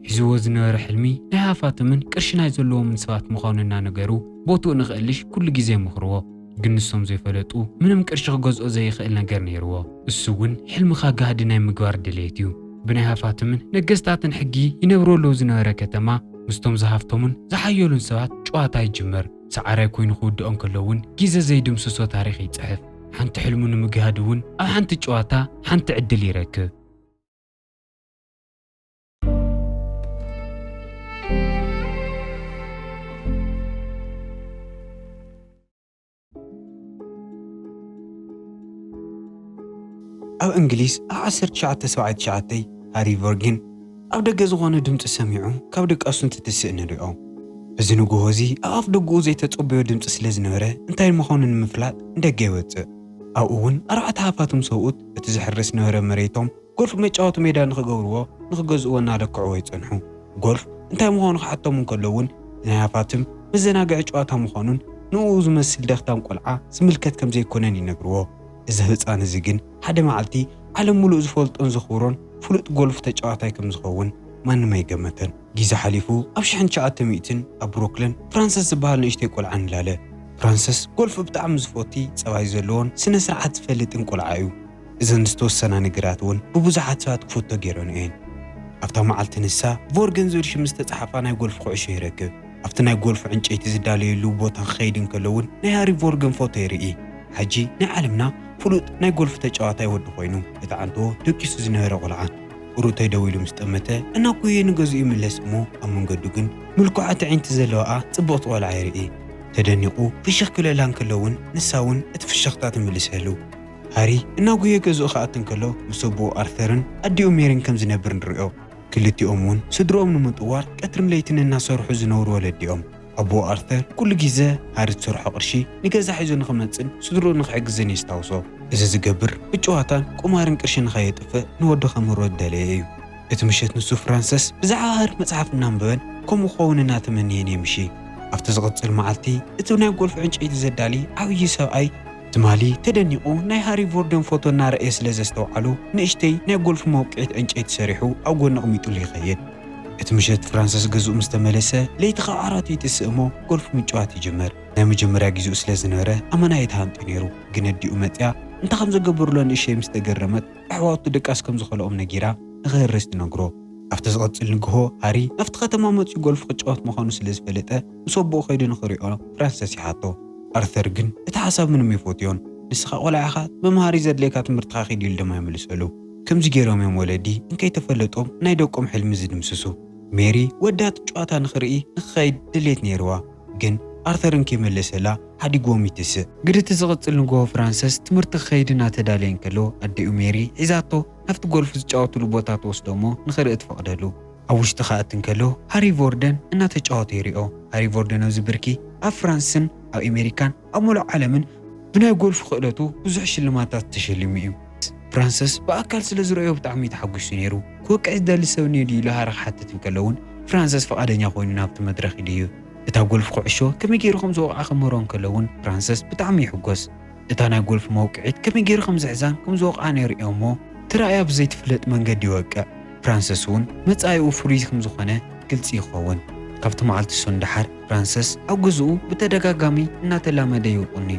ሒዝዎ ዝነበረ ሕልሚ ናይ ሃፋትምን ቅርሺ ናይ ዘለዎምን ሰባት ምዃኑ እናነገሩ ቦትኡ ንኽእልሽ ኩሉ ግዜ ይመኽርዎ። ግን ንሶም ዘይፈለጡ ምንም ቅርሺ ክገዝኦ ዘይኽእል ነገር ነይርዎ። እሱ እውን ሕልምኻ ጋህዲ ናይ ምግባር ድሌት እዩ። ብናይ ሃፋትምን ነገስታትን ሕጊ ይነብሩ ኣለዉ ዝነበረ ከተማ ምስቶም ዝሃፍተሙን ዝሓየሉን ሰባት ጨዋታ ይጅመር። ሰዓራይ ኮይኑ ክውድኦ እንከሎ እውን ግዜ ዘይድምስሶ ታሪኽ ይጽሕፍ። ሓንቲ ሕልሙ ንምግሃድ እውን ኣብ ሓንቲ ጨዋታ ሓንቲ ዕድል ይረክብ። ኣብ እንግሊዝ ኣብ ዓሰርተ ትሽዓተ ሰብዓይ ትሽዓተ ሃሪ ቨርጊን ኣብ ደገ ዝኾነ ድምፂ ሰሚዑ ካብ ድቃሱ እንትትስእ ንሪኦ። እዚ ንግሆ እዚ ኣብ ኣፍ ደግኡ ዘይተጸበዮ ድምፂ ስለ ዝነበረ እንታይ ምዃኑ ንምፍላጥ ንደገ ይወፅእ። ኣብኡ እውን ኣርባዕተ ሃፋትም ሰብኡት እቲ ዝሕረስ ነበረ መሬቶም ጎልፍ መጫወቲ ሜዳ ንኽገብርዎ ንኽገዝእዎ እናለክዕዎ ይጸንሑ። ጎልፍ እንታይ ምዃኑ ክሓቶም እንከሎ እውን ናይ ሃፋትም መዘናግዒ ጨዋታ ምዃኑን ንኡ ዝመስል ደኽታም ቆልዓ ዝምልከት ከም ዘይኮነን ይነግርዎ። እዚ ህፃን እዚ ግን ሓደ መዓልቲ ዓለም ሙሉእ ዝፈልጦን ዘኽብሮን ፍሉጥ ጎልፍ ተጫዋታይ ከም ዝኸውን ማንም ኣይገመተን። ግዜ ሓሊፉ ኣብ ሽሕን ትሽዓተ ሚእትን ኣብ ብሩክሊን ፍራንሰስ ዝበሃል ንእሽተይ ቆልዓ ንላለ። ፍራንሰስ ጎልፍ ብጣዕሚ ዝፈቲ ጸባይ ዘለዎን ስነ ስርዓት ዝፈልጥን ቆልዓ እዩ። እዘን ዝተወሰና ነገራት እውን ብብዙሓት ሰባት ክፈቶ ገይረን እየን። ኣብታ መዓልቲ ንሳ ቮርገን ዝብል ሽም ዝተጻሕፋ ናይ ጎልፍ ኩዕሾ ይረክብ። ኣብቲ ናይ ጎልፍ ዕንጨይቲ ዝዳለየሉ ቦታ ክኸይድ እንከሎ እውን ናይ ሃሪ ቮርገን ፎቶ ይርኢ። ሕጂ ናይ ዓለምና ፍሉጥ ናይ ጎልፍ ተጫዋታይ ወዲ ኮይኑ እቲ ዓንትዎ ደቂሱ ዝነበረ ቆልዓ ቁሩብ ተደዊሉ ምስ ጠመተ እናጎየ ንገዝኡ ይምለስ እሞ ኣብ መንገዱ ግን ምልኩዓት ኣዒንቲ ዘለዋኣ ጽብቕቲ ቆልዓ ይርኢ። ተደኒቑ ፍሽኽ ክብለላ እንከሎ እውን ንሳ እውን እቲ ፍሽኽታ ትምልሰሉ። ሃሪ እናጎየ ገዝኡ ክኣቱ እንከሎ ምስ ኣቦኡ ኣርተርን ኣዲኡ ሜሪን ከም ዝነብር ንሪኦ። ክልቲኦም እውን ስድርኦም ንምጥዋር ቀትርን ለይትን እናሰርሑ ዝነብሩ ወለዲኦም። ኣቦኡ ኣርተር ኩሉ ግዜ ሃሪ ዝሰርሖ ቅርሺ ንገዛ ሒዙ ንኽመጽን ስድርኡ ንኽሕግዝን የስታውሶ። እዚ ዝገብር ብጨዋታን ቁማርን ቅርሺ ንኸየጥፍእ ንወዱ ከምህሮ ዝደለየ እዩ። እቲ ምሸት ንሱ ፍራንሰስ ብዛዕባ ሃሪ መጽሓፍ እናንበበን ከምኡ ክኸውን እናተመነየን የምሺ። ኣብቲ ዝቕጽል መዓልቲ እቲ ናይ ጎልፍ ዕንጨይቲ ዘዳሊ ዓብዪ ሰብኣይ ትማሊ ተደኒቑ ናይ ሃሪ ቮርደን ፎቶ እናረኣየ ስለ ዘስተውዓሉ ንእሽተይ ናይ ጎልፍ መውቅዒት ዕንጨይቲ ሰሪሑ ኣብ ጎኒ ኣቕሚጡሉ ይኸይድ። እቲ ምሸት ፍራንሰስ ገዝኡ ምስ ተመለሰ ለይቲ ካብ ዓራቱ ይትስእ እሞ ጎልፍ ምጭዋት ይጅምር። ናይ መጀመርያ ግዜኡ ስለ ዝነበረ ኣመና ኣይተሃንጡ ነይሩ። ግን ኣዲኡ መጽያ እንታይ ከም ዘገብርሎ ንእሸይ ምስ ተገረመት ኣሕዋቱ ድቃስ ከም ዝኸልኦም ነጊራ ንኽህርስ ትነግሮ። ኣብቲ ዝቐጽል ንግሆ ሃሪ ናብቲ ከተማ መጺኡ ጎልፍ ክጫወት ምዃኑ ስለ ዝፈለጠ ምስ ኣቦኡ ከይዱ ንኽሪኦ ፍራንሰስ ይሓቶ። ኣርተር ግን እቲ ሓሳብ ምንም ኣይፈትዮን። ንስኻ ቆልዓ ኢኻ፣ መምሃሪ ዘድልየካ ትምህርትኻ ኪድ ኢሉ ድማ ይምልሰሉ። ከምዚ ገይሮም እዮም ወለዲ እንከይተፈለጦም ናይ ደቆም ሕልሚ ዝድምስሱ። ሜሪ ወዳ እቲ ጨዋታ ንኽርኢ ንኽኸይድ ድሌት ነይርዋ። ግን ኣርተር እንከይመለሰላ ሓዲግዎም ይትስእ። ግድቲ ዝቕጽል ንግሆ ፍራንሰስ ትምህርቲ ክኸይድ እናተዳለየ እንከሎ ኣዲኡ ሜሪ ሒዛቶ ናብቲ ጎልፍ ዝጫወትሉ ቦታ ትወስዶ እሞ ንኽርኢ ትፈቕደሉ። ኣብ ውሽጢ ክኣቲ እንከሎ ሃሪ ቮርደን እናተጫወተ ይሪኦ። ሃሪ ቮርደን ኣብዚ ብርኪ ኣብ ፍራንስን ኣብ ኣሜሪካን ኣብ ሙሉእ ዓለምን ብናይ ጎልፍ ክእለቱ ብዙሕ ሽልማታት ተሸሊሙ እዩ። ፍራንሰስ ብኣካል ስለ ዝረኣዮ ብጣዕሚ እዩ ተሓጒሱ ነይሩ። ክወቅዕ ዝደሊ ሰብ እኒኦ ድዩ ኢሉ ሃሪ ክሓትት እንከሎ እውን ፍራንሰስ ፍቓደኛ ኮይኑ ናብቲ መድረኽ ይድይብ። እታ ጎልፍ ኩዕሾ ከመይ ገይሩ ከም ዝወቕዓ ክምህሮ እንከሎ እውን ፍራንሰስ ብጣዕሚ ይሕጎስ። እታ ናይ ጎልፍ መውቅዒት ከመይ ገይሩ ከም ዝሕዛን ከም ዝወቕዓን የርእዮ እሞ እቲ ረኣያ ብዘይትፍለጥ መንገዲ ይወቅዕ። ፍራንሰስ እውን መጻኢኡ ፍሉይ ከም ዝኾነ ግልጺ ይኸውን። ካብቲ መዓልቲ እሱ ንደሓር ፍራንሰስ ኣብ ገዝኡ ብተደጋጋሚ እናተላመደ ይውቁኒ።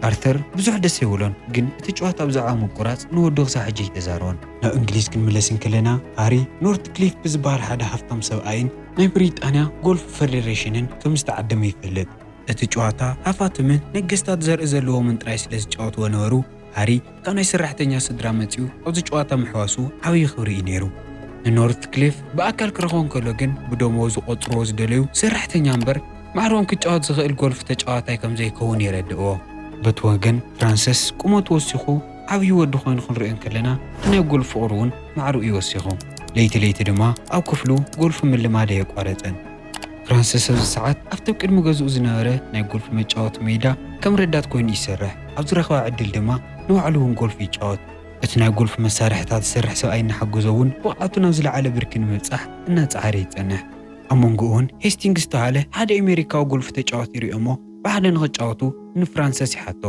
ኣርተር ብዙሕ ደስ ይብሎን፣ ግን እቲ ጨዋታ ብዛዕባ ምቁራጽ ንወዱ ክሳብ ሕጂ ኣይተዛረቦን። ናብ እንግሊዝ ክንምለስ እንከለና ሃሪ ኖርትክሊፍ ብዝበሃል ሓደ ሃፍታም ሰብኣይን ናይ ብሪጣንያ ጎልፍ ፈደሬሽንን ከም ዝተዓደመ ይፈልጥ። እቲ ጨዋታ ሃፋትምን ነገስታት ዘርኢ ዘለዎምን ጥራይ ስለ ዝጫወትዎ ነበሩ፣ ሃሪ ካብ ናይ ሰራሕተኛ ስድራ መጺኡ ኣብዚ ጨዋታ ምሕዋሱ ዓብዪ ክብሪ እዩ ነይሩ። ንኖርትክሊፍ ብኣካል ክረኽቦ እንከሎ ግን ብደመወዝ ዝቖጽርዎ ዝደለዩ ሰራሕተኛ እምበር ማዕርኦም ክጫወት ዝኽእል ጎልፍ ተጫዋታይ ከም ዘይከውን የረድእዎ። በቲ ወገን ፍራንሰስ ቁመቱ ወሲኹ ዓብዪ ወዲ ኮይኑ ክንሪኦ እንከለና እቲ ናይ ጎልፍ ፍቕሩ እውን ማዕርኡ እዩ ወሲኹ። ለይቲ ለይቲ ድማ ኣብ ክፍሉ ጎልፍ ምልማድ ኣየቋረጸን። ፍራንሰስ ኣብዚ ሰዓት ኣብቲ ኣብ ቅድሚ ገዝኡ ዝነበረ ናይ ጎልፍ መጫወቲ ሜዳ ከም ረዳት ኮይኑ ይሰርሕ። ኣብ ዝረኸባ ዕድል ድማ ንባዕሉ እውን ጎልፍ ይጫወት። እቲ ናይ ጎልፍ መሳርሕታት ዝሰርሕ ሰብኣይ እናሓገዞ እውን ብቕዓቱ ናብ ዝለዓለ ብርኪ ንምብጻሕ እናጸዓረ ይጸንሕ። ኣብ መንጎኡ እውን ሄስቲንግስ ዝተባህለ ሓደ ኣሜሪካዊ ጎልፍ ተጫዋቲ ይሪኦ እሞ ብሓደ ንኽጫወቱ ንፍራንሰስ ይሓቶ።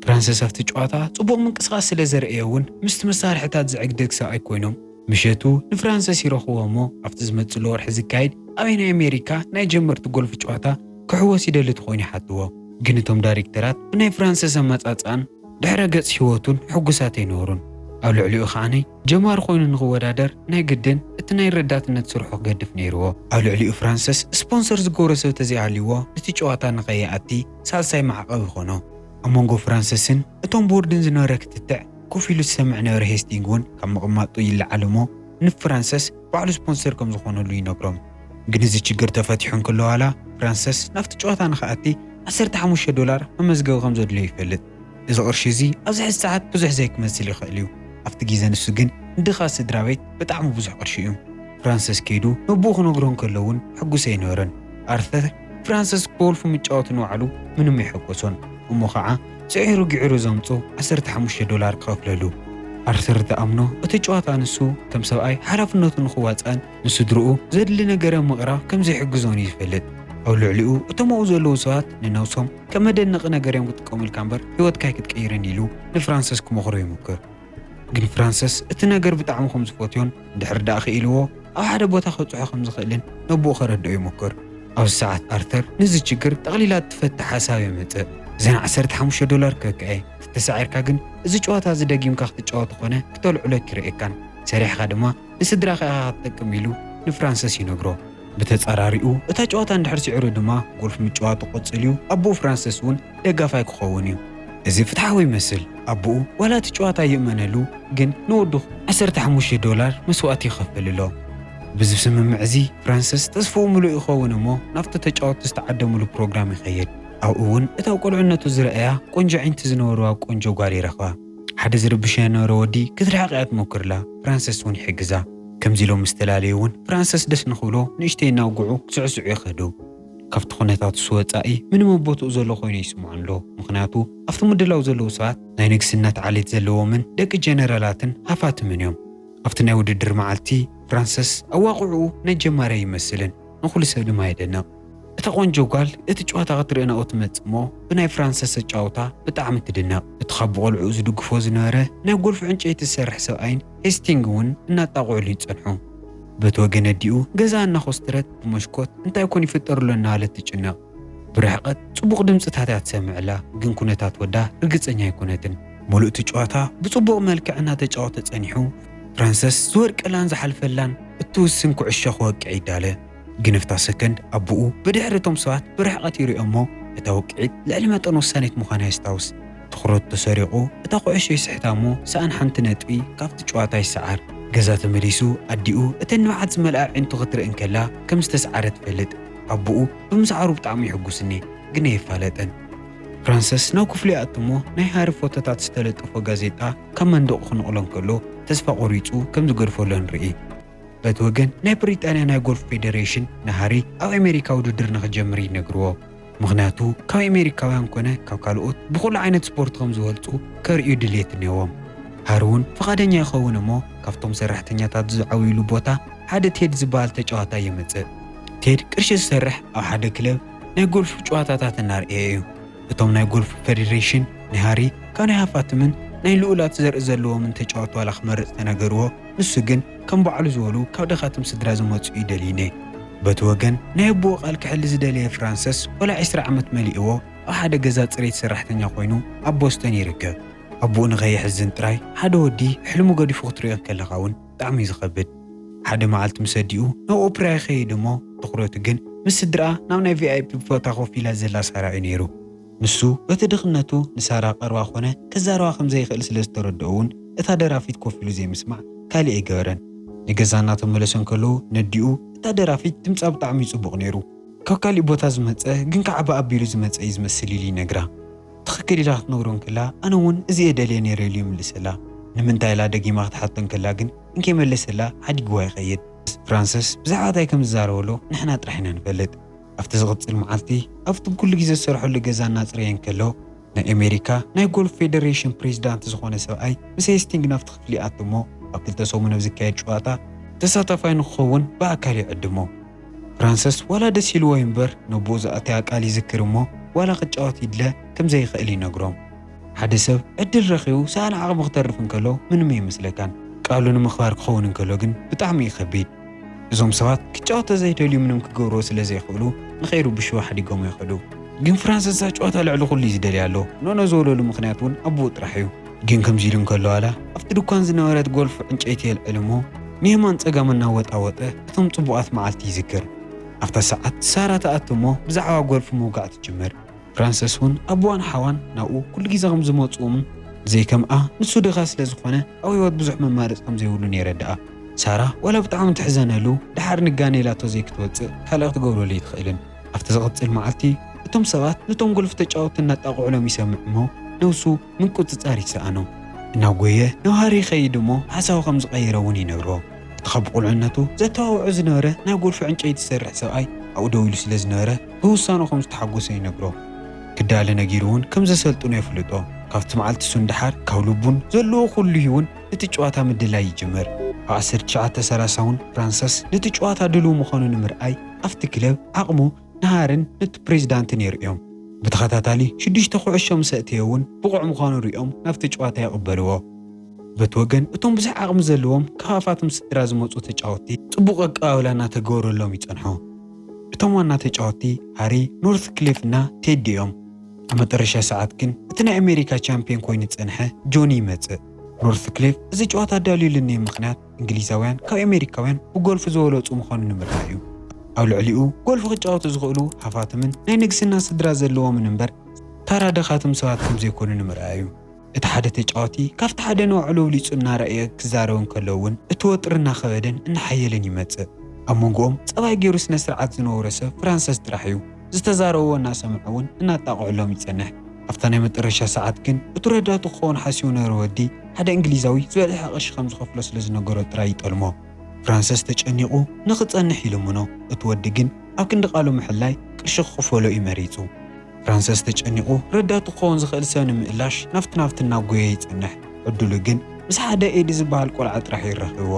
ፍራንሰስ ኣብቲ ጨዋታ ጽቡቕ ምንቅስቓስ ስለ ዘርእየ እውን ምስቲ መሳርሕታት ዝዕግደግ ሰብኣይ ኮይኖም ምሸቱ ንፍራንሰስ ይረኽቦ እሞ ኣብቲ ዝመጽሉ ወርሒ ዝካየድ ኣበይ ናይ ኣሜሪካ ናይ ጀመርቲ ጎልፍ ጨዋታ ክሕወስ ይደሊ ተኾይኑ ይሓትዎ። ግን እቶም ዳይሬክተራት ብናይ ፍራንሰስ ኣመጻጽኣን ድሕረ ገጽ ህይወቱን ሕጉሳት ኣይነበሩን። ኣብ ልዕሊኡ ከዓኒ ጀማሪ ኮይኑ ንኽወዳደር ናይ ግድን እቲ ናይ ረዳትነት ስርሑ ክገድፍ ነይርዎ። ኣብ ልዕሊኡ ፍራንሰስ ስፖንሰር ዝገብሮ ሰብ ተዘይሃልይዎ ነቲ ጨዋታ ንኸይኣቲ ሳልሳይ ማዕቐብ ይኾኖ። ኣብ መንጎ ፍራንሰስን እቶም ቦርድን ዝነበረ ክትትዕ ኮፍ ኢሉ ዝሰምዕ ነበረ። ሄስቲንግ እውን ካብ ምቕማጡ ይለዓል እሞ ንፍራንሰስ ባዕሉ ስፖንሰር ከም ዝኾነሉ ይነግሮም። ግን እዚ ችግር ተፈቲሑ እንክሎ ዋላ ፍራንሰስ ናብቲ ጨዋታ ንኽኣቲ ዓሰርተ ሓሙሽተ ዶላር መመዝገቢ ከም ዘድልዮ ይፈልጥ። እዚ ቅርሺ እዚ ኣብዚ ሕዚ ሰዓት ብዙሕ ዘይክመስል ይኽእል እዩ። ኣብቲ ግዜ ንሱ ግን ንድኻ ስድራ ቤት ብጣዕሚ ብዙሕ ቅርሺ እዩ። ፍራንሰስ ከይዱ ነቦኡ ክነግሮ እንከሎ እውን ሕጉስ ኣይነበረን። ኣርተር ፍራንሰስ ጎልፍ ምጫወቱ ንባዕሉ ምንም ኣይሐጎሶን። እሞ ኸዓ ጽዒሩ ግዒሩ ዘምጾ ዓሰርተ ሓሙሽተ ዶላር ክኸፍለሉ። ኣርተር ተኣምኖ እቲ ጨዋታ ንሱ ከም ሰብኣይ ሓላፍነቱ ንኽዋጽኣን ንስድርኡ ዘድሊ ነገረ ምቕራብ ከም ዘይሕግዞን እዩ ዝፈልጥ። ኣብ ልዕሊኡ እቶም ኣብኡ ዘለዉ ሰባት ንነብሶም ከም መደነቒ ነገር እዮም ክጥቀሙልካ እምበር ህይወትካ ኣይክትቅይርን ኢሉ ንፍራንሰስ ክመኽሮ ይሙክር። ግን ፍራንሰስ እቲ ነገር ብጣዕሚ ከም ዝፈትዮን ድሕር ደኣ ክኢልዎ ኣብ ሓደ ቦታ ከብጽሖ ከም ዝኽእልን ነቦኡ ከረድኦ ይሙክር። ኣብዚ ሰዓት ኣርተር ነዚ ችግር ጠቕሊላ እትፈትሕ ሓሳብ የምጽእ። እዘን ዓሰርተ ሓሙሽተ ዶላር ክህብካ እየ፣ ተተሳዒርካ ግን እዚ ጨዋታ እዚ ደጊምካ ክትጫወት ኾነ ክተልዕሎ ኣይክርእየካን። ሰሪሕኻ ድማ ንስድራኻ ኢኻ ክትጠቅም ኢሉ ንፍራንሰስ ይነግሮ። ብተጻራሪኡ እታ ጨዋታ እንድሕር ስዒሩ ድማ ጎልፍ ምጭዋቱ ክቕጽል እዩ። ኣቦኡ ፍራንሰስ እውን ደጋፋይ ክኸውን እዩ። እዚ ፍትሓዊ ይመስል። ኣቦኡ ዋላ እቲ ጨዋታ ይእመነሉ፣ ግን ንወዱ ዓሰርተ ሓሙሽተ ዶላር መስዋእቲ ይኸፍል ኣሎ። ብዚ ስምምዕ እዚ ፍራንሰስ ተስፍኡ ምሉእ ይኸውን እሞ ናብቲ ተጫወትቲ ዝተዓደምሉ ፕሮግራም ይኸይድ። ኣብኡ እውን እታ ቁልዕነቱ ዝረኣያ ቆንጆ ዒንቲ ዝነበርዋ ቆንጆ ጓል ይረኽባ። ሓደ ዝርብሽ ዝነበረ ወዲ ክትርሕቕ እያ ትሞክርላ፣ ፍራንሰስ እውን ይሕግዛ። ከምዚ ኢሎም ምስ ተላለዩ እውን ፍራንሰስ ደስ ንኽብሎ ንእሽተይ እናውግዑ ክስዕስዑ ይኸዱ። ካብቲ ኩነታት እሱ ወጻኢ ምንም ኣብ ቦትኡ ዘሎ ኮይኑ ይስምዖ ኣሎ። ምኽንያቱ ኣብቲ ምድላው ዘለዉ ሰባት ናይ ንግስነት ዓሌት ዘለዎምን ደቂ ጀነራላትን ሃፋትምን እዮም። ኣብቲ ናይ ውድድር መዓልቲ ፍራንሰስ ኣዋቕዕኡ ናይ ጀማሪ ኣይመስልን፣ ንኹሉ ሰብ ድማ የደንቕ። እታ ቆንጆ ጓል እቲ ጨዋታ ክትርኢ ናብኡ ትመጽእ እሞ ብናይ ፍራንሰስ ኣጫውታ ብጣዕሚ ትድነቕ። እቲ ካብ ብቖልዕኡ ዝድግፎ ዝነበረ ናይ ጎልፍ ዕንጨይቲ ዝሰርሕ ሰብኣይን ሄስቲንግ እውን እናጣቕዑሉ ይጸንሑ። በቲ ወገን ኣዲኡ ገዛ እናኾስተረት ብመሽኮት እንታይ ኮን ይፍጠር ኣሎ እናበለት ትጭነቕ። ብርሕቐት ጽቡቕ ድምጽታት እያ ትሰምዕ ኣላ፣ ግን ኩነታት ወዳ ርግጸኛ ኣይኮነትን። ምሉእ እቲ ጨዋታ ብጽቡቕ መልክዕ እናተጫወተ ጸኒሑ፣ ፍራንሰስ ዝወድቀላን ዝሓልፈላን እትውስን ኩዕሾ ክወቅዕ ይዳለ። ግን እፍታ ሰከንድ ኣቦኡ ብድሕሪ እቶም ሰባት ብርሕቐት ይሪኦ እሞ እታ ውቅዒት ልዕሊ መጠን ወሳኔት ምዃና የስታውስ። ትኹረቱ ተሰሪቑ እታ ኩዕሾ ይስሕታ እሞ ሰኣን ሓንቲ ነጥቢ ካብቲ ጨዋታ ይሰዓር። ገዛ ተመሊሱ ኣዲኡ እተን ንብዓት ዝመልኣ ኣዒንቱ ክትርኢ እንከላ ከም ዝተስዓረ ትፈልጥ። ኣቦኡ ብምስዓሩ ብጣዕሚ ይሕጉስኒ ግን ኣይፋለጠን። ፍራንሰስ ናብ ክፍሉ ይኣቱ እሞ ናይ ሃሪ ፎቶታት ዝተለጠፎ ጋዜጣ ካብ መንደቑ ክንቕሎ እንከሎ ተስፋ ቆሪጹ ከም ዝገድፈሎ ንርኢ። በቲ ወገን ናይ ብሪጣንያ ናይ ጎልፍ ፌደሬሽን ንሃሪ ኣብ ኣሜሪካ ውድድር ንኽጀምር ይነግርዎ። ምኽንያቱ ካብ ኣሜሪካውያን ኮነ ካብ ካልኦት ብኹሉ ዓይነት ስፖርት ከም ዝበልጹ ከርእዩ ድልየት እኒኦዎም። ሃሪ እውን ፍቓደኛ ይኸውን እሞ ካብቶም ሰራሕተኛታት ዝዓብይሉ ቦታ ሓደ ቴድ ዝበሃል ተጫዋታይ የምጽእ። ቴድ ቅርሺ ዝሰርሕ ኣብ ሓደ ክለብ ናይ ጎልፍ ጨዋታታት እናርእየ እዩ። እቶም ናይ ጎልፍ ፌደሬሽን ንሃሪ ካብ ናይ ሃፋትምን ናይ ልኡላት ዘርኢ ዘለዎምን ተጫወቲ ዋላ ክመርጽ ተነገርዎ፣ ንሱ ግን ከም ባዕሉ ዝበሉ ካብ ደኻትም ስድራ ዝመጹ እዩ ደልዩኒ። በቲ ወገን ናይ ኣቦኡ ቃል ክሕሊ ዝደለየ ፍራንሰስ ዋላ ዕስራ ዓመት መሊእዎ ኣብ ሓደ ገዛ ጽሬት ሰራሕተኛ ኮይኑ ኣብ ቦስተን ይርከብ። ኣቦኡ ንኸየሕዝን ጥራይ ሓደ ወዲ ሕልሙ ገዲፉ ክትሪኦ ከለኻ እውን ብጣዕሚ እዩ ዝኸብድ። ሓደ መዓልቲ ምስ ኣዲኡ ናብ ኦፕራ ይኸይድ እሞ ትኹረቱ ግን ምስ ስድራኣ ናብ ናይ ቪኣይፒ ቦታ ኮፍ ኢላ ዘላ ሳራ እዩ ነይሩ። ንሱ በቲ ድኽነቱ ንሳራ ቀርባ ኮነ ከዛረባ ከም ዘይኽእል ስለ ዝተረድኦ እውን እታ ደራፊት ኮፍ ኢሉ ዘይምስማዕ ካሊእ ኣይገበረን። ንገዛ እናተመለሱ እንከለዉ ነዲኡ እታ ደራፊት ድምጻ ብጣዕሚ እዩ ጽቡቕ ነይሩ። ካብ ካሊእ ቦታ ዝመጸ ግን ከዓ ብኣቢሉ ዝመጸ እዩ ዝመስል ኢሉ ይነግራ። ትኽክል ኢላ ክትነግሮ እንከላ ኣነ እውን እዚ እየ ደልየ ነይረ ኢሉ ይምልሰላ። ንምንታይ ኢላ ደጊማ ክትሓቶ እንከላ ግን እንከይመለሰላ ሓዲግዋ ይኸይድ። ፍራንሰስ ብዛዕባ እንታይ ከም ዝዛረበሉ ንሕና ጥራሕ ኢና ንፈልጥ። ኣብቲ ዝቕጽል መዓልቲ ኣብቲ ኩሉ ግዜ ዝሰርሐሉ ገዛ እናጽረየ እንከሎ ናይ ኣሜሪካ ናይ ጎልፍ ፌደሬሽን ፕሬዚዳንት ዝኾነ ሰብኣይ ምስ ሄስቲንግ ናብቲ ክፍሊ ይኣቱ እሞ ኣብ ክልተ ሰሙን ኣብ ዝካየድ ጨዋታ ተሳታፋይ ንክኸውን ብኣካል ይዕድሞ። ፍራንሰስ ዋላ ደስ ኢልዎ እዩ እምበር ነቦኡ ዝኣተያ ቃል ይዝክር እሞ ዋላ ክጫወት ይድለ ከም ዘይኽእል ይነግሮም። ሓደ ሰብ ዕድል ረኺቡ ሰኣን ዓቕሚ ክተርፍ እንከሎ ምንም ኣይመስለካን። ቃሉ ንምኽባር ክኸውን እንከሎ ግን ብጣዕሚ እዩ ከቢድ። እዞም ሰባት ክጫወት ዘይደልዩ ምንም ክገብርዎ ስለ ዘይኽእሉ ንኸይርብሽዎ ሓዲጎም ይኸዱ። ግን ፍራንሰስ እዛ ጨዋታ ልዕሊ ኩሉ እዩ ዝደልያ ኣሎ። ኖኖ ዝበለሉ ምኽንያት እውን ኣቦኡ ጥራሕ እዩ። ግን ከምዚ ኢሉ እንከሎ ዋላ ኣብቲ ድኳን ዝነበረት ጎልፍ ዕንጨይቲ የልዕል እሞ ንየማን ጸጋም እናወጣወጠ እቶም ጽቡቓት መዓልቲ ይዝክር። ኣብታ ሰዓት ሳራ ትኣቱ እሞ ብዛዕባ ጎልፍ ምውጋዕ ትጅምር። ፍራንሰስ እውን ኣቦዋን ሓዋን ናብኡ ኩሉ ግዜ ከም ዝመጽኡን ዘይከምኣ ንሱ ድኻ ስለ ዝኾነ ኣብ ህይወት ብዙሕ መማረጺ ከም ዘይብሉን የረድኣ። ሳራ ዋላ ብጣዕሚ ትሕዘነሉ፣ ድሓር ንጋነ ኢላቶ ዘይክትወጽእ ካልእ ክትገብረሉ ኣይትኽእልን። ኣብቲ ዝቕጽል መዓልቲ እቶም ሰባት ነቶም ጎልፍ ተጫወትቲ እናጣቕዑሎም ይሰምዕ እሞ ነብሱ ምቁጽጻር ይሰኣኖ። እናጎየ ናብ ሃሪ ይኸይድ እሞ ሓሳቡ ከም ዝቐየረ እውን ይነግሮ። እቲ ካብ ቁልዕነቱ ዘተዋውዖ ዝነበረ ናይ ጎልፍ ዕንጨይቲ ዝሰርሕ ሰብኣይ ኣብኡ ደው ኢሉ ስለ ዝነበረ ብውሳኑ ከም ዝተሓጎሰ ይነግሮ። ክዳለ ነጊሩ እውን ከም ዘሰልጥኖ የፍልጦ። ካብቲ መዓልቲ እሱ ንደሓር ካብ ልቡን ዘለዎ ኩሉ እውን እቲ ጨዋታ ምድላይ ይጅምር። ኣብ ዓሰርተ ትሽዓተ ሰላሳ እውን ፍራንሰስ ነቲ ጨዋታ ድልው ምዃኑ ንምርኣይ ኣብቲ ክለብ ዓቕሙ ንሃርን ነቲ ፕሬዚዳንትን የርእዮም። ብተኸታታሊ ሽዱሽተ ኩዕሾ ምስ ኣእተየ እውን ብቑዕ ምዃኑ ሪኦም ናብቲ ጨዋታ ይቕበልዎ። በቲ ወገን እቶም ብዙሕ ዓቕሚ ዘለዎም ካብ ሃፋትም ስድራ ዝመጹ ተጫወትቲ ጽቡቕ ኣቀባብላ እናተገበረሎም ይጸንሑ። እቶም ዋና ተጫወትቲ ሃሪ፣ ኖርት ክሊፍ እና ቴዲ እዮም። ኣብ መጠረሻ ሰዓት ግን እቲ ናይ ኣሜሪካ ቻምፒዮን ኮይኑ ዝጸንሐ ጆኒ ይመጽእ። ኖርት ክሊፍ እዚ ጨዋታ ኣዳልዩሉ እኒኦ ምኽንያት እንግሊዛውያን ካብ ኣሜሪካውያን ብጎልፍ ዝበለጹ ምዃኑ ንምርኣይ እዩ። ኣብ ልዕሊኡ ጎልፍ ክጫወቱ ዝኽእሉ ሃፋትምን ናይ ንግስና ስድራ ዘለዎምን እምበር ታራ ደኻትም ሰባት ከም ዘይኮኑ ንምርኣይ እዩ። እቲ ሓደ ተጫዋቲ ካብቲ ሓደ ንባዕሉ ኣብሊጹ እናረኣየ ክዛረብ እንከሎ እውን እቲ ወጥሪ እናኸበደን እናሓየለን ይመጽእ። ኣብ መንጎኦም ጸባይ ገይሩ ስነ ስርዓት ዝነበሮ ሰብ ፍራንሰስ ጥራሕ እዩ። ዝተዛረብዎ እናሰምዐ እውን እናጣቕዑሎም ይጸንሕ። ኣብታ ናይ መጠረሻ ሰዓት ግን እቲ ረዳቱ ክኸውን ሓሲቡ ነበረ ወዲ ሓደ እንግሊዛዊ ዝበዝሐ ቅርሺ ከም ዝኸፍሎ ስለ ዝነገሮ ጥራይ ይጠልሞ። ፍራንሰስ ተጨኒቑ ንኽጸንሕ ይልምኖ። እቲ ወዲ ግን ኣብ ክንዲ ቃሉ ምሕላይ ቅርሺ ክኽፈሎ እዩ መሪጹ። ፍራንሰስ ተጨኒቑ ረዳቱ ክኸውን ዝኽእል ሰብ ንምእላሽ ናፍቲ ናፍቲ እናጎየ ይጸንሕ። ዕድሉ ግን ምስ ሓደ ኤዲ ዝበሃል ቆልዓ ጥራሕ እዩ ረኺብዎ።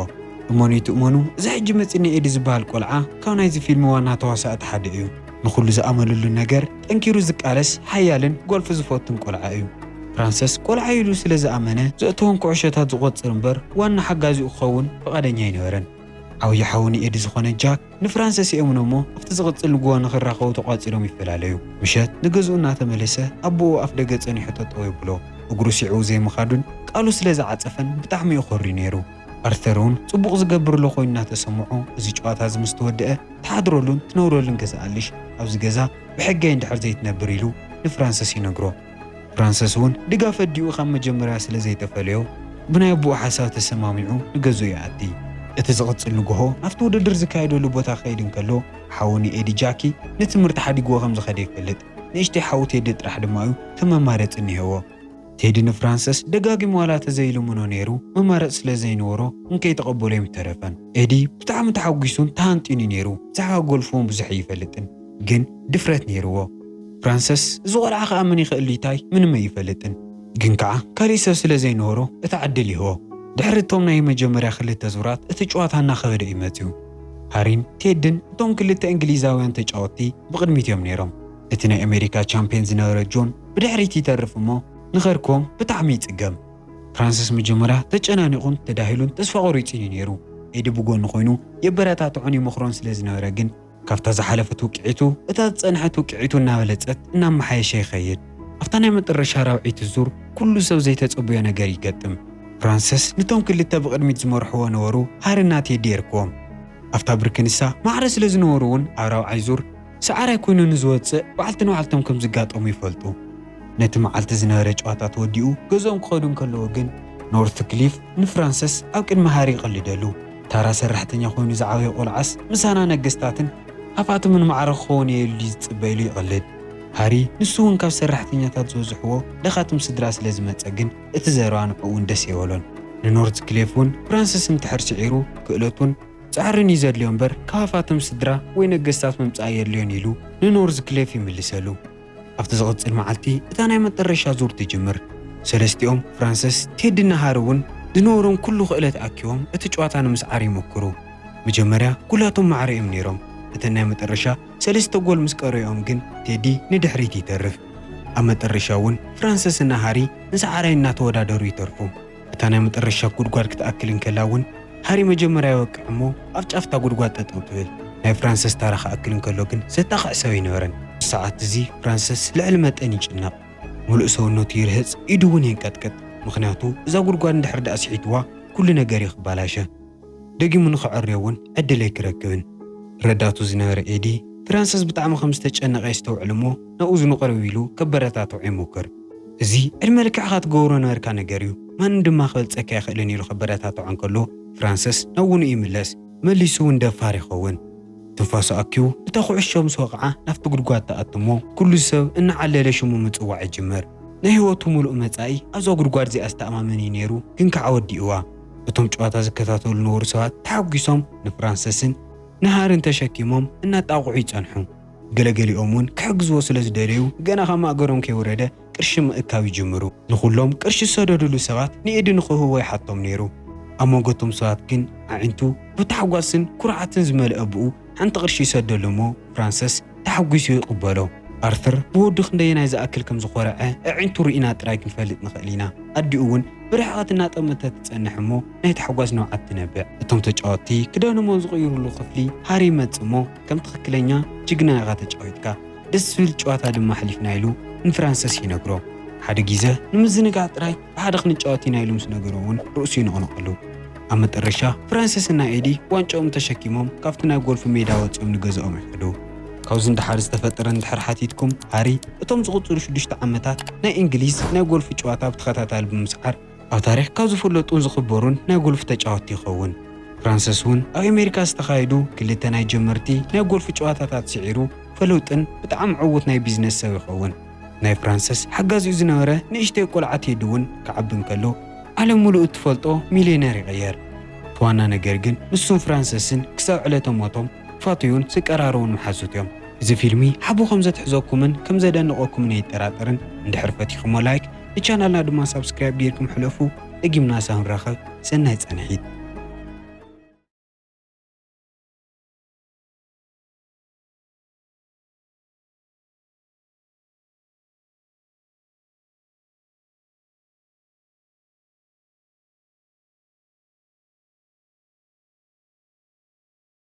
እመኑ ይትእመኑ፣ እዚ ሕጂ መጺኒ ኤዲ ዝበሃል ቆልዓ ካብ ናይዚ ፊልም ዋና ተዋሳእቲ ሓደ እዩ። ንኹሉ ዝኣመነሉ ነገር ጠንኪሩ ዝቃለስ ሓያልን ጎልፍ ዝፈቱን ቆልዓ እዩ። ፍራንሰስ ቆልዓ ኢሉ ስለ ዝኣመነ ዘእተወን ኩዕሾታት ዝቖጽር እምበር ዋና ሓጋዚኡ ክኸውን ፍቓደኛ ኣይነበረን። ዓብዪ ሓው ንኤዲ ዝኾነ ጃክ ንፍራንሰስ የእምኖ እሞ ኣብቲ ዝቕጽል ንግሆ ንኽራኸቡ ተቋጺሮም ይፈላለዩ። ምሸት ንገዝኡ እናተመለሰ ኣቦኡ ኣፍ ደገ ጸኒሑ ጠጠው የብሎ። እግሩ ስዒቡ ዘይምኻዱን ቃሉ ስለ ዝዓጸፈን ብጣዕሚ እዩ ኮርዩ ነይሩ። ኣርተር እውን ጽቡቕ ዝገብር ኣሎ ኮይኑ እናተሰምዖ እዚ ጨዋታ እዚ ምስ ተወድአ ትሓድረሉን ትነብረሉን ገዛ ኣልሽ ኣብዚ ገዛ ብሕገይ እንድሕር ዘይትነብር ኢሉ ንፍራንሰስ ይነግሮ። ፍራንሰስ እውን ድጋፍ ኣዲኡ ካብ መጀመርያ ስለ ዘይተፈለዮ ብናይ ኣቦኡ ሓሳብ ተሰማሚዑ ንገዝኡ ይኣቲ። እቲ ዝቕጽል ንግሆ ናብቲ ውድድር ዝካየደሉ ቦታ ክኸይድ እንከሎ ሓው ንኤዲ ጃኪ ንትምህርቲ ሓዲግዎ ከም ዝኸደ ይፈልጥ። ንእሽተይ ሓው ቴዲ ጥራሕ ድማ እዩ ከም መማረጺ እኒሄዎ። ቴዲ ንፍራንሰስ ደጋጊሙ ዋላ ተዘይልምኖ ነይሩ መማረጺ ስለ ዘይነበሮ እንከይተቐበሎ ኣይምተረፈን። ኤዲ ብጣዕሚ ተሓጒሱን ተሃንጢዩን እዩ ነይሩ። ብዛዕባ ጎልፍ እውን ብዙሕ ኣይፈልጥን፣ ግን ድፍረት ነይርዎ። ፍራንሰስ እዚ ቆልዓ ክኣምን ይኽእል ኢልታይ ምንም ኣይፈልጥን፣ ግን ከዓ ካሊእ ሰብ ስለ ዘይነበሮ እቲ ዕድል ይህቦ። ድሕሪ እቶም ናይ መጀመርያ ክልተ ዙራት እቲ ጨዋታ እናኸበደ እዩ መፅዩ። ሃሪን ቴድን እቶም ክልተ እንግሊዛውያን ተጫወትቲ ብቕድሚት እዮም ነይሮም። እቲ ናይ ኣሜሪካ ቻምፒዮን ዝነበረ ጆን ብድሕሪት ይተርፍ እሞ ንኸርክቦም ብጣዕሚ ይፅገም። ፍራንሲስ መጀመርያ ተጨናኒቑን ተዳሂሉን ተስፋ ቆሪጹን እዩ ነይሩ። ኤዲ ብጎኑ ኮይኑ የበረታትዖን ይመኽሮን ስለ ዝነበረ ግን ካብታ ዝሓለፈት ውቅዒቱ እታ ዝጸንሐት ውቅዒቱ እናበለጸት እናመሓየሸ ይኸይድ። ኣብታ ናይ መጠረሻ ራብዐይቲ ዙር ኩሉ ሰብ ዘይተጸበዮ ነገር ይገጥም። ፍራንሲስ ነቶም ክልተ ብቕድሚት ዝመርሕዎ ነበሩ ሃሪና ቴዲ የርክቦም። ኣብታ ብርኪ ንሳ ማዕረ ስለ ዝነበሩ እውን ኣብ ራብዓይ ዙር ሰዓራይ ኮይኑ ንዝወጽእ በዓልቲ ንባዕልቶም ከም ዝጋጠሙ ይፈልጡ። ነቲ መዓልቲ ዝነበረ ጨዋታ ተወዲኡ ገዝኦም ክኸዱ እንከለዉ ግን ኖርት ክሊፍ ንፍራንሰስ ኣብ ቅድሚ ሃሪ ይቐልደሉ። ታራ ሰራሕተኛ ኮይኑ ዝዓበየ ቆልዓስ ምሳና ነገስታትን ሃፋትምን ማዕረ ክኸውን እየ ኢሉ ዝጽበ ኢሉ ይቐልድ። ሃሪ ንሱ እውን ካብ ሰራሕተኛታት ዝበዝሕዎ ደኻትም ስድራ ስለ ዝመጸ ግን እቲ ዘረባ ንዕኡ እውን ደስ የበሎን። ንኖርት ክሌፍ እውን ፍራንሲስ እንድሕር ስዒሩ ክእለቱን ጻዕርን እዩ ዘድልዮ እምበር ካብ ሃፋትም ስድራ ወይ ነገስታት ምምጻእ የድልዮን ኢሉ ንኖርዝ ክሌፍ ይምልሰሉ። ኣብቲ ዝቕጽል መዓልቲ እታ ናይ መጠረሻ ዙር ትጅምር። ሰለስቲኦም ፍራንሲስ፣ ቴዲ እና ሃሪ እውን ዝነበሮም ኩሉ ክእለት ኣኪቦም እቲ ጨዋታ ንምስዓር ይሞክሩ። መጀመርያ ኩላቶም ማዕረ እዮም ነይሮም። እተን ናይ መጠረሻ ሰለስተ ጎል ምስ ቀረኦም ግን ቴዲ ንድሕሪት ይተርፍ። ኣብ መጠረሻ እውን ፍራንሲስ እና ሃሪ ንሰዓራይ እናተወዳደሩ ይተርፉ። እታ ናይ መጠረሻ ጉድጓድ ክትኣክል እንከላ እውን፣ ሃሪ መጀመርያ ይወቅዕ እሞ ኣብ ጫፍታ ጉድጓድ ጠጠው ትብል። ናይ ፍራንሰስ ታራ ክኣክል እንከሎ ግን ዘጣቕዕ ሰብ ኣይነበረን። ሰዓት እዚ ፍራንሰስ ልዕሊ መጠን ይጭነቕ። ሙሉእ ሰውነቱ ይርህጽ፣ ኢዱ እውን የንቀጥቅጥ። ምኽንያቱ እዛ ጉድጓድ እንድሕር ደኣ ስሒትዋ ኩሉ ነገር እዩ ክባላሸ። ደጊሙ ንኽዕርዮ እውን ዕድል ኣይክረክብን። ረዳቱ ዝነበረ ኤዲ፣ ፍራንሰስ ብጣዕሚ ከም ዝተጨነቐ የስተውዕል እሞ፣ ናብ እዝኑ ቅርብ ኢሉ ከበረታትዖ ይሞክር። "እዚ ዕድመ ልክዕኻ ትገብሮ ነበርካ ነገር እዩ፣ ማንም ድማ ክበልጸካ ኣይኽእልን" ኢሉ ከበረታትዖ እንከሎ፣ ፍራንሰስ ናብ ውኑ ይምለስ። መሊሱ እውን ደፋር ይኸውን። ትንፋሱ ኣኪቡ፣ እታ ኩዕሾ ምስ ወቕዓ ናብቲ ጉድጓድ ትኣቱ እሞ፣ ኩሉ ሰብ እናዓለለ ሽሙ ምጽዋዕ ይጅምር። ናይ ህይወቱ ሙሉእ መጻኢ ኣብዛ ጉድጓድ እዚኣ ዝተኣማመን እዩ ነይሩ፣ ግን ከዓ ወዲእዋ። እቶም ጨዋታ ዝከታተሉ ዝነበሩ ሰባት ተሓጒሶም ንፍራንሰስን ንሃርን ተሸኪሞም እናጣቕዑ ይጸንሑ። ገለገሊኦም እውን ክሕግዝዎ ስለ ዝደለዩ፣ ገና ካብ ማእገሮም ከይወረደ ቅርሺ ምእካብ ይጅምሩ። ንኹሎም ቅርሺ ዝሰደዱሉ ሰባት ንኤዲ ንኽህቦ ይሓቶም ነይሩ። ኣብ መንጎ እቶም ሰባት ግን ኣዒንቱ ብታሕጓስን ኩርዓትን ዝመልአ ብኡ ሓንቲ ቅርሺ ይሰደሉ እሞ፣ ፍራንሰስ ተሓጒሱ ይቕበሎ። ኣርትር ብወዱ ክንደየናይ ዝኣክል ከም ዝኾረዐ ኣዒንቱ ርኢና ጥራይ ክንፈልጥ ንኽእል ኢና። ኣዲኡ እውን ብርሕቐት እናጠመተት ትጸንሕ እሞ ናይ ታሕጓስ ንብዓት ትነብዕ። እቶም ተጫወትቲ ክዳኖም ኣብ ዝቕይሩሉ ክፍሊ ሃሪ ይመጽእ እሞ፣ "ከም ትኽክለኛ ጅግና ኢኻ ተጫዊትካ፣ ደስ ዝብል ጨዋታ ድማ ኣሕሊፍና" ኢሉ ንፍራንሰስ ይነግሮ። ሓደ ግዜ ንምዝንጋዕ ጥራይ ብሓደ ክንጫወት ኢና ኢሉ ምስ ነገሮ እውን ርእሱ ይንቕንቐሉ። ኣብ መጠረሻ ፍራንሰስ እና ኤዲ ዋንጫኦም ተሸኪሞም ካብቲ ናይ ጎልፍ ሜዳ ወጺኦም ንገዝኦም ይኸዱ። ካብዚ ንደሓር ዝተፈጠረ እንድሕር ሓቲትኩም፣ ሃሪ እቶም ዝቕጽሉ ሽዱሽተ ዓመታት ናይ እንግሊዝ ናይ ጎልፍ ጨዋታ ብተኸታታሊ ብምስዓር ኣብ ታሪኽ ካብ ዝፍለጡን ዝኽበሩን ናይ ጎልፍ ተጫወትቲ ይኸውን። ፍራንሰስ እውን ኣብ ኣሜሪካ ዝተኻየዱ ክልተ ናይ ጀመርቲ ናይ ጎልፍ ጨዋታታት ስዒሩ ፈለውጥን ብጣዕሚ ዕዉት ናይ ቢዝነስ ሰብ ይኸውን። ናይ ፍራንሰስ ሓጋዚኡ ዝነበረ ንእሽተይ ቆልዓ ቴዲ እውን ክዓቢ እንከሎ ዓለም ሙሉእ እትፈልጦ ሚልዮነር ይቕየር። እቲ ዋና ነገር ግን ንሱን ፍራንሰስን ክሳብ ዕለተ ሞቶም ክፋተዩን ዝቀራረቡን መሓዙት እዮም። እዚ ፊልሚ ሓቦ ከም ዘትሕዘኩምን ከም ዘደንቐኩምን ኣይጠራጠርን። እንድሕር ፈቲኹሞ ላይክ፣ ንቻናልና ድማ ሳብስክራይብ ጌርኩም ሕለፉ። ደጊምና ሳብ ንራኸብ፣ ሰናይ ጻንሒት።